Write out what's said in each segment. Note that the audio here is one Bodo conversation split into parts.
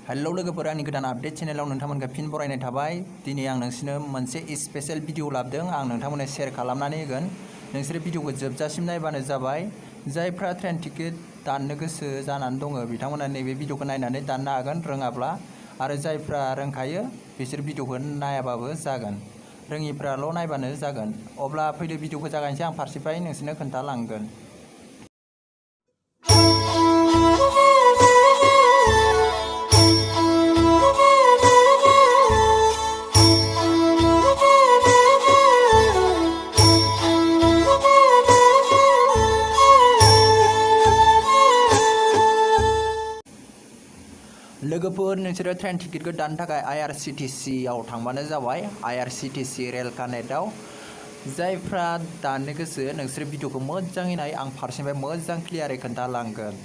हेलो लोगोफोर आंनि गोदान आपडेट चेनेलाव नोंथांमोनखौ फिन बरायनाय थाबाय। दिनै आं नोंसोरनो मोनसे स्पेशल भिडिअ लाबोदों। आं नोंथांमोननो शेयार खालामनानै होगोन। नोंसोर भिडिअखौ जोबजासिम नायबानो जाबाय। जायफ्रा ट्रेन टिकेट दाननो गोसो जानानै दङ बिथांमोना नैबे भिडिअखौ नायनानै दाननो हागोन रोङाब्ला, आरो जायफ्रा रोंखायो बिसोर भिडिअखौ नायाबाबो जागोन। रोङिफ्राल' नायबानो जागोन। अब्ला फैदो भिडिअखौ जागायनोसै। आं फारसेनिफ्राय नोंसोरनो खोन्थालांगोन। लोगोफोर नोंसोरो ट्रेन टिकेटखौ दाननो थाखाय irctc आव थांबानो जाबाय। irctc रेल कानेक्टआव जायफ्रा दाननो गोसो नोंसोर भिडिअखौ मोजाङै नाय। आं फारसेनिफ्राय मोजां क्लियारै खोन्थालांगोन।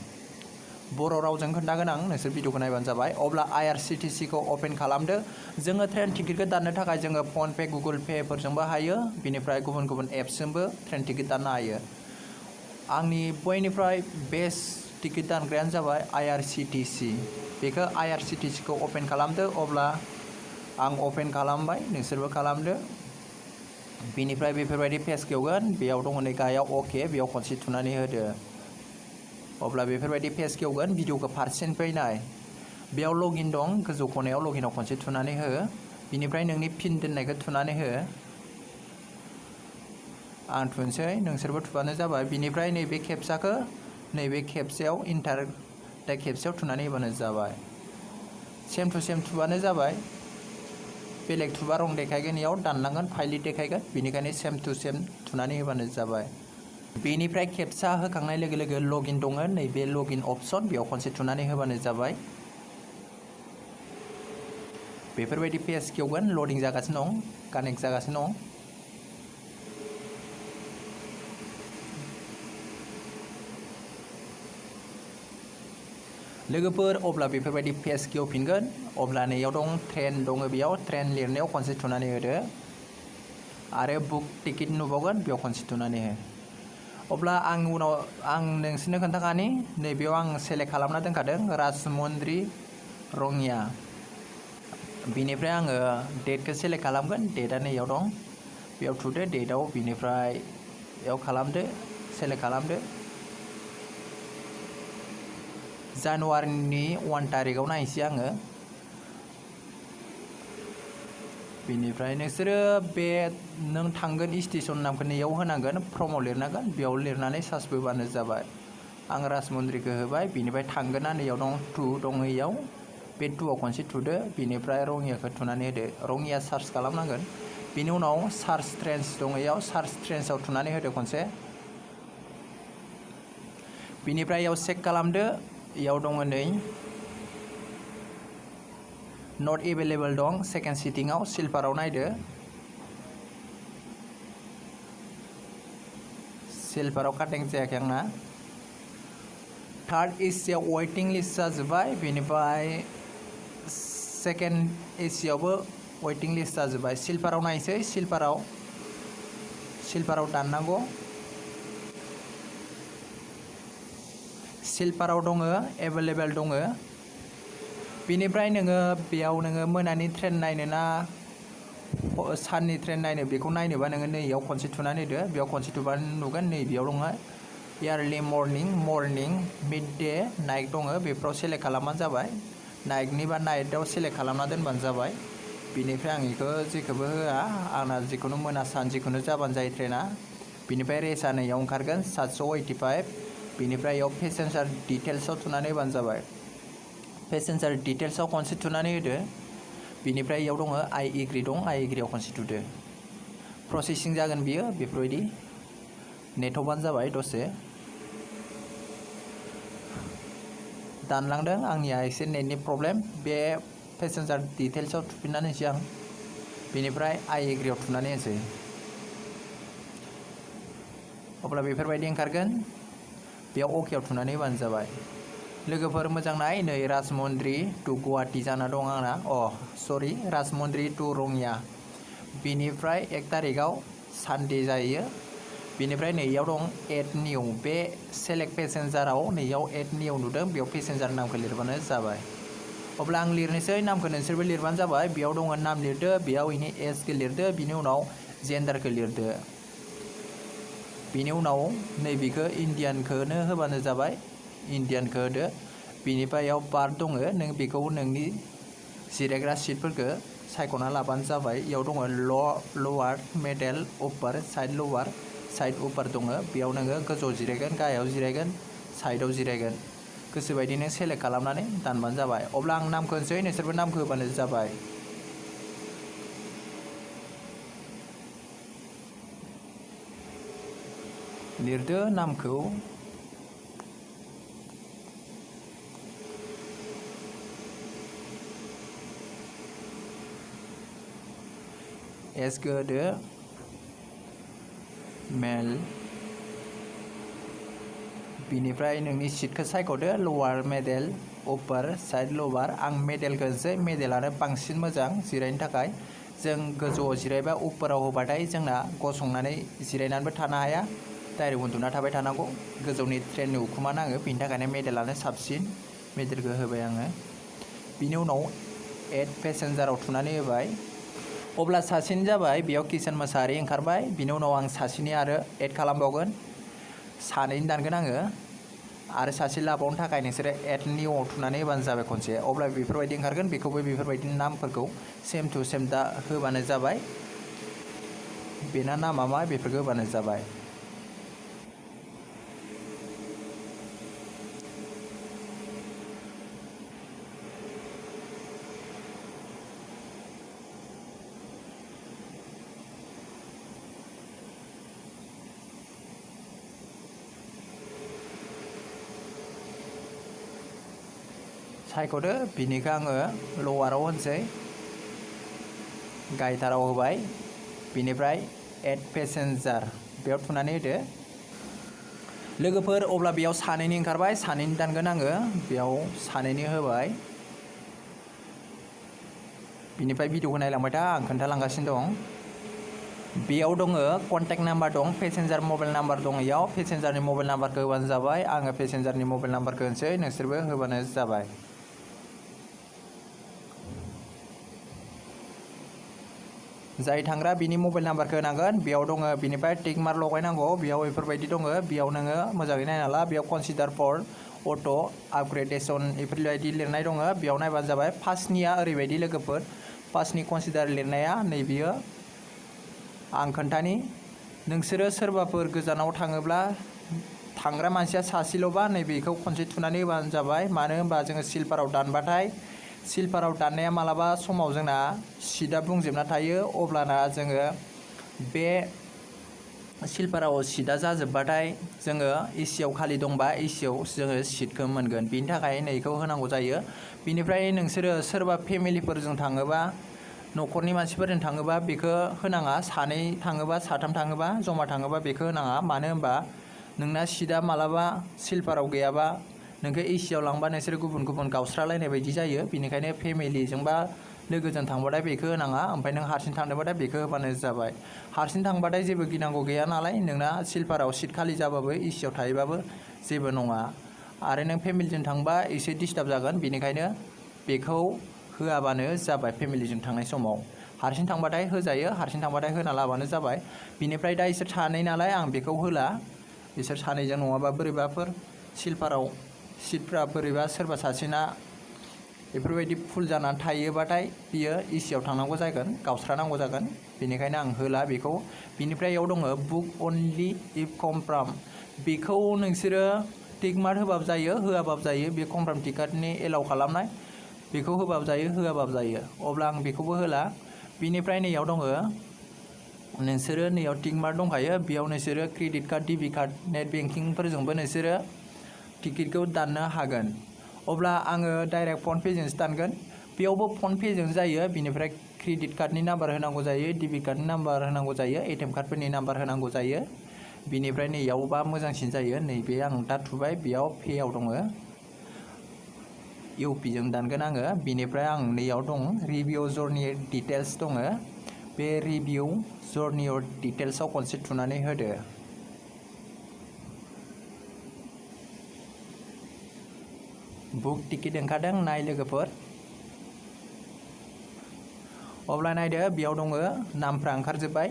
बर' रावजों खोन्थागोन आं, नोंसोर भिडिअखौ नायबानो जाबाय। अब्ला irctc खौ अपेन खालामदो। जोङो ट्रेन टिकेटखौ दाननो थाखाय जोङो फन पे गुगोल पे फोरजोंबो हायो। बिनिफ्राय गुबुन गुबुन एप्सजोंबो ट्रेन टिकेट दाननो हायो। आंनि बयनिफ्राय बेस्ट टिकेट दानग्रायानो जाबाय irctc। बेखौ irctc खौ अपेन खालामदो। अब्ला आं अपेन खालामबाय, नोंसोरबो खालामदो। बेनिफ्राय बेफोरबायदि पेज खेवगोन। बेयाव दङ नै गाहायाव अके, बेयाव खनसे थुनानै होदो। अब्ला बेफोरबायदि पेज खेवगोन। भिडिअखौ फारसेनिफ्राय नाय। बेयाव लगिन दं, गोजौ खनायाव लगिनाव खनसे थुनानै हो। बिनिफ्राय नोंनि पिन दोननायखौ थुनानै हो। आं थुनोसै, नोंसोरबो थुबानो जाबाय। बिनिफ्राय नैबे खेबसाखौ नैबे खेबसेयाव इन्टार दा खेबसेयाव थुनानै होबानो जाबाय। सेम टु सेम थुबानो जाबाय। बेलेग थुबा रं देखायगोन, इयाव दानलांगोन, फाइलि देखायगोन। बेनिखायनो सेम टु सेम थुनानै होबानो जाबाय। बेनिफ्राय खेबसा होखांनाय लोगो लोगो लगिन दङ, नैबे लगिन अपसन, बेयाव खनसे थुनानै होबानो जाबाय। बेफोरबायदि पेज खेवगोन। लडिं जागासिनो दं, कानेक्ट जागासिनो दं। लोगोफोर अब्ला बेफोरबायदि पेज खेवफिनगोन। अब्ला नैयाव दं ट्रेन दङ, बेयाव ट्रेन लिरनायाव खनसे थुनानै होदो। आरो बुक टिकेट नुबावगोन, बेयाव खनसे थुनानै हो। अब्ला आं उनाव नोंसोरनो खोन्थाखानि नैबेयाव आं सेलेक्ट खालामना दोनखादों राजमन्द्रि रङिया। बिनिफ्राय आङो डेटखौ सेलेक्ट खालामगोन। डेटआ नैयाव दं, बेयाव थुदो डेटआव। बिनिफ्राय बेयाव खालामदो, सेलेक्ट खालामदो। जानुवारिनि 1 तारिखआव नायनोसै आङो। बिनिफ्राय नोंसोरो बे नों थांगोन स्टेसन नामखौ नैयाव होनांगोन, फर्माव लिरनांगोन। बेयाव लिरनानै सार्च बोबानो जाबाय। आं राजमन्द्रिखौ होबाय। बिनिफ्राय थांगोना नैयाव दं 2 दङ, इयाव बे 2आव खनसे थुदो। बिनिफ्राय रङियाखौ थुनानै होदो। रङिया सार्च खालामनांगोन। बिनि उनाव सार्च ट्रेन्स दङ, इयाव सार्च ट्रेन्सआव थुनानै होदो खनसे। बिनिफ्राय इयाव चेक खालामदो। इयाव दङ नै नट एभेलेबल दं सेकेन्ड सिटिंआव, सिलभाराव नायदो। सिलभाराव काटिं जायाखै आंना। थार्ड एसियाव वेटिं लिस्ट जाजोब्बाय। बेनिफ्राय सेकेन्ड एसियावबो वेटिं लिस्ट जाजोब्बाय। सिलभाराव नायसै। सिलभाराव दाननांगौ। सिलभाराव दङ, एभेलेबल दङ। बेनिफ्राय नोङो बेयाव नोङो मोनानि ट्रेन नायनो ना साननि ट्रेन नायनो, बेखौ नायनोबा नोङो नैयाव खनसे थुनानै होदो। बेयाव खनसे थुबानो नुगोन नैबेयाव दङ इयारलि मर्निं मिड डे नाइट दङ। बेफोराव सेलेक्ट खालामबानो जाबाय। नाइटनिबा नाइटआव सेलेक्ट खालामना दोनबानो जाबाय। बिनिफ्राय आं बेखौ जेखौबो होआ, आंना जिखुनु मोना सान जिखुनु जाबानो जायो ट्रेना। बिनिफ्राय रेसआ नैयाव ओंखारगोन 785। बिनिफ्राय इयाव पेसेन्जार डिटेल्सआव थुनानै होबानो जाबाय। पेसेन्जार डिटेल्सआव खनसे थुनानै होदो। बिनिफ्राय इयाव दङ आइ एग्रि दं, आइ एग्रियाव खनसे थुदो। प्रसेसिं जागोन बियो। बेफोरबायदि नेथ'बानो जाबाय दसे। दानलांदों, आंनिया एसे नेटनि प्रब्लेम। बे पेसेन्जार डिटेल्सआव थुफिननानै होनोसै आं। बेनिफ्राय आइ एग्रियाव थुनानै होनोसै। अब्ला बेफोरबायदि ओंखारगोन। बेयाव अकेआव थुनानै होबानो जाबाय। लोगोफोर मोजां नाय, नै राजमन्द्रि टु गुवाहाटि जाना दं आंना। राजमन्द्रि टु रङिया। बेनिफ्राय 1 तारिखआव सानडे जायो। बेनिफ्राय नैयाव दं एड निउ। बे सेलेक्ट पेसेन्जाराव नैयाव एड निउ नुदों, बेयाव पेसेन्जार नामखौ लिरबानो जाबाय। अब्ला आं लिरनोसै नामखौ नोंसोरबो लिरबानो जाबाय बेयाव दङ नाम लिरदो बेयाव इनि एजखौ लिरदो बिनि उनाव जेन्डारखौ लिरदो बिनि उनाव नैबेखौ इन्डियानखौनो होबानो जाबाय इन्डियानखौ होदो बिनिफ्राय बेयाव बार्थ दङ नों बेखौ नोंनि जिरायग्रा सिटफोरखौ सायख'ना लाबानो जाबाय बेयाव दङ लवार मिडल अपार साइड लवार साइड अपार दङ बेयाव नोङो गोजौआव जिरायगोन गाहायाव जिरायगोन साइडआव जिरायगोन गोसोबायदि नों सेलेक्ट खालामनानै दानबानो जाबाय अब्ला आं नामखौ होनोसै नोंसोरबो नामखौ होबानो जाबाय लिरदो नामखौ एसखौ होदो मेल बिनिफ्राय नोंनि सिटखौ सायख'दो लवार मिडल अपार साइड लवार आं मिडलखौ होनोसै मिडलानो बांसिन मोजां जिरायनो थाखाय जों गोजौआव जिरायबा अपाराव होबाथाय जोंना गसंनानै जिरायनानैबो थानो हाया डाइरेक्ट उन्दुना थाबाय थानांगौ गोजौनि ट्रेननि उखुमा नाङो बिनि थाखायनो मिडलानो साबसिन मिडलखौ होबाय आङो बिनि उनाव एड पेसेन्जाराव थुनानै होबाय अब्ला सासेनि जाबाय बेयाव किसान मोसाहारि ओंखारबाय बिनि उनाव आं सासेनि आरो एड खालामबावगोन सानैनि दानगोन आङो आरो सासे लाबावनो थाखाय नोंसोरो एड निउआव थुनानै होबानो जाबाय खनसे अब्ला बेफोरबायदि ओंखारगोन बेखौबो बेफोरबायदि नामफोरखौ सेम टु सेम दा होबानो जाबाय बेना नामा मा बेफोरखौ होबानो जाबाय सायख'दो बिनिखौ आङो लवाराव होनसै गाहायथाराव होबाय बिनिफ्राय एड पेसेन्जार बेयाव थुनानै होदो लोगोफोर अब्ला बेयाव सानैनि ओंखारबाय सानैनि दानगोन आङो बेयाव सानैनि होबाय बिनिफ्राय भिडिअखौ नायलांबाय था आं खोन्थालांगासिनो दं बेयाव दङ कन्टेक्ट नाम्बार दं पेसेन्जार मबाइल नाम्बार दं इयाव पेसेन्जारनि मबाइल नाम्बारखौ होबानो जाबाय आङो पेसेन्जारनि मबाइल नाम्बारखौ होनोसै नोंसोरबो होबानो जाबाय जाय थांग्रा बिनि मबाइल नाम्बारखौ होनांगोन बेयाव दङ बिनिफ्राय टिक मार्क लगायनांगौ बेयाव बेफोरबायदि दङ बेयाव नोङो मोजाङै नायना ला बेयाव कनसिडार फर अट' आपग्रेडेसन बेफोरबायदि लिरनाय दङ बेयाव नायबानो जाबाय फार्स्टनिया ओरैबायदि लोगोफोर फार्स्टनि कनसिडार लिरनाया नैबेयो आं खोन्थानि नोंसोरो सोरबाफोर गोजानाव थाङोब्ला थांग्रा मानसिया सासेल'बा नैबेखौ खनसे थुनानै होबानो जाबाय मानो होनबा जोङो सिलभाराव दानबाथाय सिलभाराव दाननाया मालाबा समाव जोंना सिटआ बुंजोबना थायो अब्लाना जोङो बे सिलभाराव सिटआ जाजोबबाथाय जोङो एसियाव खालि दंबा एसियाव जोङो सिटखौ मोनगोन बिनि थाखाय नैखौ होनांगौ जायो बिनिफ्राय नोंसोरो सोरबा फेमिलिफोरजों थाङोबा न'खरनि मानसिफोरजों थाङोबा बेखौ होनाङा सानै थाङोबा साथाम थाङोबा जमा थाङोबा बेखौ होनाङा मानो होनबा नोंना सिटआ मालाबा सिलभाराव गैयाबा नोंखौ एसियाव लांबा नोंसोर गुबुन गुबुन गावस्रालायनाय बायदि जायो बेनिखायनो फेमिलिजोंबा लोगोजों थांबाथाय बेखौ होनाङा ओमफ्राय नों हारसिं थांनोबाथाय बेखौ होबानो जाबाय हारसिं थांबाथाय जेबो गिनांगौ गैया नालाय नोंना सिलभाराव सिट खालि जाबाबो एसियाव थायोबाबो जेबो नङा आरो नों फेमिलिजों थांबा एसे डिस्टार्ब जागोन बेनिखायनो बेखौ होआबानो जाबाय फेमिलिजों थांनाय समाव हारसिं थांबाथाय होजायो हारसिं थांबाथाय होना लाबानो जाबाय बिनिफ्राय दा इसोर सानै नालाय आं बेखौ होला बिसोर सानैजों नङाबा बोरैबाफोर सिलभाराव सिटफ्रा बोरैबा सोरबा सासेना बेफोरबायदि फुल जानानै थायोबाथाय बियो एसियाव थांनांगौ जागोन गावस्रानांगौ जागोन बेनिखायनो आं होला बेखौ बिनिफ्राय इयाव दङ बुक अनलि इफ कनफार्म बेखौ नोंसोरो टिक मार्क होबाबो जायो होआबाबो जायो बे कनफार्म टिकेटनि एलाउ खालामनाय बेखौ होबाबो जायो होआबाबो जायो अब्ला आं बेखौबो होला बिनिफ्राय नैयाव दङ नोंसोरो नैयाव टिक मार्क दंखायो बेयाव नोंसोरो credit card debit card net बेंकिंफोरजोंबो नोंसोरो टिकेटखौ दाननो हागोन अब्ला आङो डाइरेक्ट फन पेजोंसो दानगोन बेयावबो फन पेजों जायो बिनिफ्राय क्रेडिट कार्डनि नाम्बार होनांगौ जायो डेबिट कार्डनि नाम्बार होनांगौ जायो एटिएम कार्डफोरनि नाम्बार होनांगौ जायो बिनिफ्राय नैयावबा मोजांसिन जायो नैबे आं दा थुबाय बेयाव पेआव दङ इउपिजों दानगोन आङो बिनिफ्राय आं नैयाव दं रिभिउ जर्नि डिटेल्स दङ बे रिभिउ जर्नि डिटेल्सआव खनसे थुनानै होदो बुक टिकेट ओंखारदों नाय लोगोफोर अब्ला नायदो बेयाव दङ नामफ्रा ओंखारजोब्बाय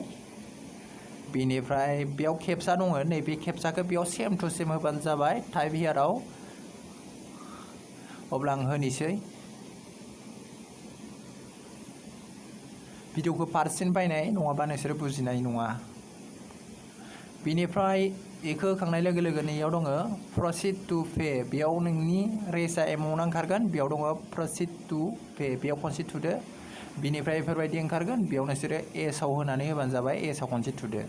बेनिफ्राय बेयाव केपचा दङ नैबे केपचाखौ बेयाव सेम टु सेम होबानो जाबाय टाइप हियाराव अब्ला आं होनोसै भिडिअखौ पारसेन्ट बायनाय नङाबा नोंसोर बुजिनाय नङा बेनिफ्राय बेखौ होखांनाय लोगो लोगोनो इयाव दङ प्रसिड टु पे बेयाव नोंनि रेसआ एमाउन्ट ओंखारगोन बेयाव दङ प्रसिड टु पे बेयाव खनसे थुदो बिनिफ्राय बेफोरबायदि ओंखारगोन बेयाव नोंसोरो एसआव होनानै होबानो जाबाय एसआव खनसे थुदो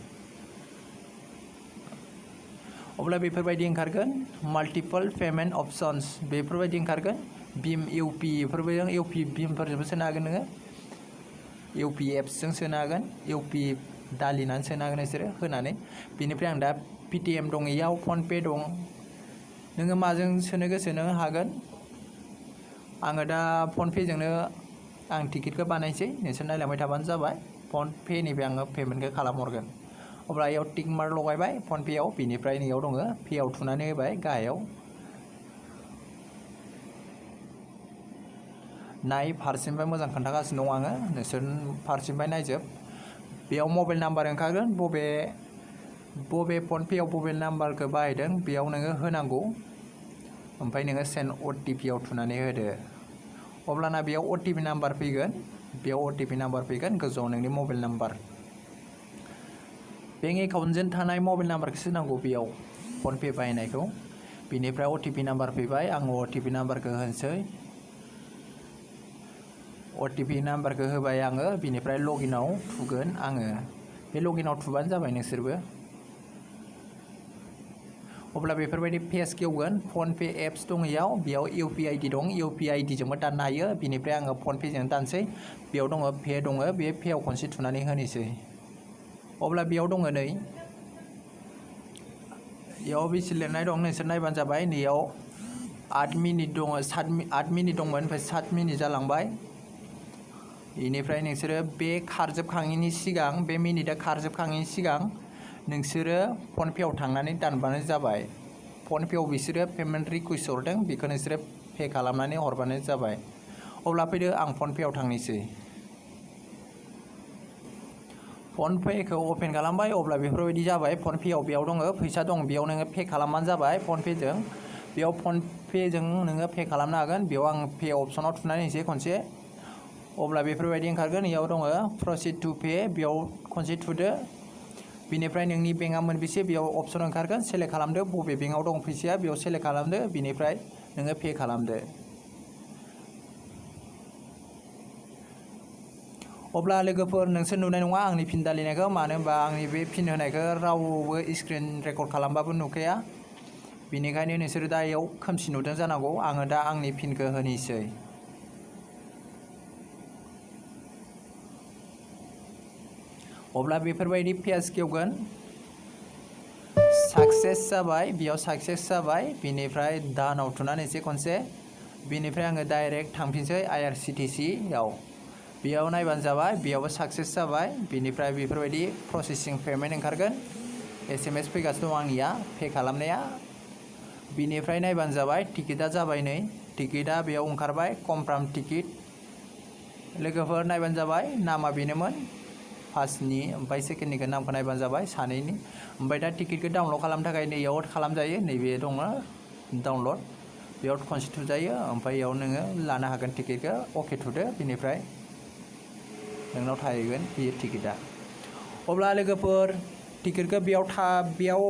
अब्ला बेफोरबायदि ओंखारगोन माल्टिपल पेमेन्ट अपशन्स बेफोरबायदि ओंखारगोन भीम इउपि बेफोरबायदि इउपि भीमफोरजोंबो सोनो हागोन नोङो इउपि एप्सजों सोनो हागोन इउपि दालिनानै सोनो हागोन नोंसोरो होनानै बेनिफ्राय आं दा पेटिएम दं इयाव फनपे दं नोङो माजों सोनो गोसो नों हागोन आङो दा फनपेजोंनो आं टिकेटखौ बानायसै नोंसोर नायलांबाय थाबानो जाबाय फनपेनिफ्राय आङो पेमेन्टखौ खालामहरगोन अब्ला इयाव टिक मार्क लगायबाय फनपेआव बेनिफ्राय नैयाव दङ पेआव थुनानै होबाय गाहायाव नाय फारसेनिफ्राय मोजां खोन्थागासिनो दं आङो नोंसोर फारसेनिफ्राय नायजोब बेयाव मबाइल नाम्बार ओंखारगोन बबे फनपेआव बबे नाम्बारखौ बाहायदों बेयाव नोङो होनांगौ ओमफ्राय नोङो सेन्ड अटिपिआव थुनानै होदो अब्लाना बेयाव अटिपि नाम्बार फैगोन बेयाव अटिपि नाम्बार फैगोन गोजौआव नोंनि मबाइल नाम्बार बेंक एकाउन्टजों थानाय मबाइल नाम्बारखौ सोनांगौ बेयाव फनपे बाहायनायखौ बेनिफ्राय अटिपि नाम्बार फैबाय आङो अटिपि नाम्बारखौ होनोसै अटिपि नाम्बारखौ होबाय आङो बिनिफ्राय लगिनाव थुगोन आङो बे लगिनाव थुबानो जाबाय नोंसोरबो अब्ला बेफोरबायदि पेज खेवगोन फनपे एप्स दङ बेयाव इउपि आइडि दं इउपि आइडिजोंबो दाननो हायो बिनिफ्राय आङो फनपेजों दानसै बेयाव दङ पे दङ बे पेआव खनसे थुनानै होनोसै अब्ला बेयाव दङ नै बेयाव बेसे लिरनाय दं नोंसोर नायबानो जाबाय नैयाव 8 मिनिट दङ 8 मिनिट दंमोन ओमफ्राय 7 मिनिट जालांबाय बेनिफ्राय नोंसोरो बे खारजोबखाङैनि सिगां बे मिनिटआ खारजोबखाङैनि सिगां नोंसोरो फनपेआव थांनानै दानबानो जाबाय फनपेआव बिसोरो पेमेन्ट रिकुवेस्ट हरदों बेखौ नोंसोरो पे खालामनानै हरबानो जाबाय अब्ला फैदो आं फनपेआव थांनोसै फनपेखौ अपेन खालामबाय अब्ला बेफोरबायदि जाबाय फनपेआव बेयाव दङ फैसा दं बेयाव नोङो पे खालामबानो जाबाय फनपेजों बेयाव फनपेजों नोङो पे खालामनो हागोन बेयाव आं पे अपसनाव थुनानै होनोसै खनसे अब्ला बेफोरबायदि ओंखारगोन इयाव दङ प्रसिड टु पे बेयाव खनसे थुदो बिनिफ्राय नोंनि बेंकआ मोनबेसे बेयाव अपसन ओंखारगोन सेलेक्ट खालामदो बबे बेंकआव दं फैसाया बेयाव सेलेक्ट खालामदो बिनिफ्राय नोङो पे खालामदो अब्ला लोगोफोर नोंसोर नुनाय नङा आंनि पिन दालिनायखौ मानो होनबा आंनि बे पिन होनायखौ रावबो स्क्रिन रेकर्ड खालामबाबो नुखाया बेनिखायनो नोंसोर दा इयाव खोमसि नुदों जानांगौ आङो दा आंनि पिनखौ होनोसै अब्ला बेफोरबायदि पेज खेवगोन साक्सेस जाबाय बेयाव साक्सेस जाबाय बिनिफ्राय दानाव थुनानै एसे खनसे बिनिफ्राय आङो डाइरेक्ट थांफिनसै IRCTC आव बेयाव नायबानो जाबाय बेयावबो साक्सेस जाबाय बिनिफ्राय बेफोरबायदि प्रसेसिं पेमेन्ट ओंखारगोन SMS फैगासिनो दं आंनिया पे खालामनाया बिनिफ्राय नायबानो जाबाय टिकेटआ जाबाय नै टिकेटआ बेयाव ओंखारबाय कनफार्म टिकेट लोगोफोर नायबानो जाबाय नामा बेनोमोन फार्स्टनि ओमफ्राय सेकेन्डनिखौ नामखौ नायबानो जाबाय सानैनि ओमफ्राय दा टिकेटखौ डाउनलड खालामनो थाखाय नैयाव खालामजायो नैबे दङ डाउनलड बेयाव खनसे थुजायो ओमफ्राय इयाव नोङो लानो हागोन टिकेटखौ अके थुदो बिनिफ्राय नोंनाव थाहैगोन बेयो टिकेटआ अब्ला लोगोफोर टिकेटखौ बेयाव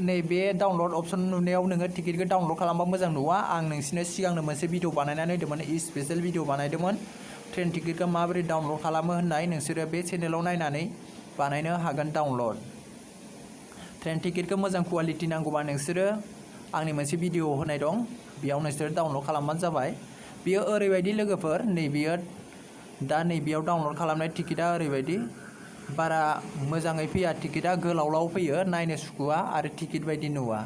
नैबे डाउनलड अपसन नुनायाव नोङो टिकेटखौ डाउनलड खालामबा मोजां नुवा आं नोंसिनो सिगांनो मोनसे भिडिअ बानायनानै होदोंमोन स्पेशेल भिडिअ बानायदोंमोन ट्रेन टिकेटखौ माबोरै डाउनलड खालामो होननाय नोंसोरो बे चेनेलाव नायनानै बानायनो हागोन डाउनलड ट्रेन टिकेटखौ मोजां कुवालिटि नांगौबा नोंसोरो आंनि मोनसे भिडिअ होनाय दं बेयाव नोंसोरो डाउनलड खालामबानो जाबाय बेयो ओरैबायदि लोगोफोर नैबेयो दा नैबेयाव डाउनलड खालामनाय टिकेटआ ओरैबायदि बारा मोजाङै फैया टिकेटआ गोलावलाव फैयो नायनो सुखुवा आरो टिकेट बायदि नुवा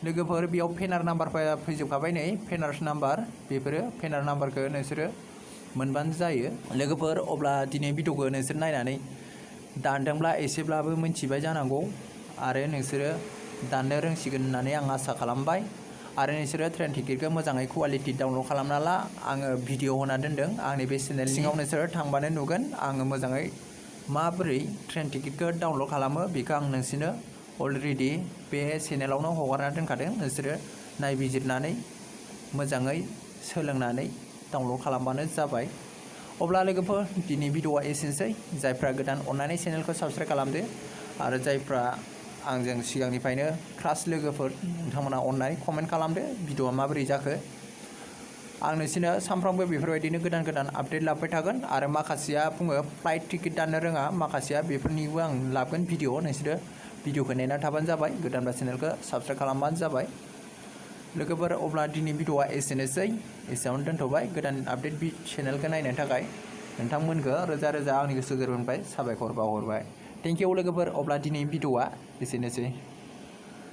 लोगोफोर बेयाव पेनार नाम्बार फैजोबखाबाय नै पेनार नाम्बार बेफोरो पेनार नाम्बारखौ नोंसोरो मोनबानो जायो लोगोफोर अब्ला दिनै भिडिअखौ नोंसोर नायनानै दानदोंब्ला एसेब्लाबो मिन्थिबाय जानांगौ आरो नोंसोरो दाननो रोंसिगोन होननानै आं आसा खालामबाय आरो नोंसोरो ट्रेन टिकेटखौ मोजाङै क्वालिटि डाउनलड खालामना ला आङो भिडिअ होना दोनदों आंनि बे चेनेल सिङाव नोंसोरो थांबानो नुगोन आङो मोजाङै माबोरै ट्रेन टिकेटखौ डाउनलड खालामो बेखौ आं नोंसोरनो अलरेडि बे चेनेलावनो हगारना दोनखादों नोंसोरो नायबिजिरनानै मोजाङै सोलोंनानै डाउनलड खालामबानो जाबाय। अब्ला लोगोफोर दिनै भिडिअआ एसेनोसै जायफ्रा गोदान अननानै चेनेलखौ साबस्क्राइब खालामदो आरो जायफ्रा आंजों सिगांनिफ्रायनो क्लास लोगोफोर नोंथांमोना अननानै कमेन्ट खालामदो भिडिअआ माबोरै जाखो। आं नोंसोरनो सानफ्रामबो बेफोरबायदिनो गोदान गोदान आपडेट लाबोबाय थागोन आरो माखासेया बुङो फ्लाइट टिकेट दाननो रोङा माखासेया बेफोरनिबो आं लाबोगोन भिडिअ नोंसोरो भिडिअखौ नेना थाबानो जाबाय गोदानबा चेनेलखौ साबस्क्राइब खालामबानो जाबाय। लोगोफोर अब्ला दिनै भिडिअआ एसेनोसै एसेयावनो दोनथ'बाय गोदान आपडेट चेनेलखौ नायनो थाखाय नोंथांमोनखौ रोजा रोजा आंनि गोसो गोरबोनिफ्राय साबायखर बावहरबाय। थेंक इउ लोगोफोर अब्ला दिनै भिडिअआ एसेनोसै।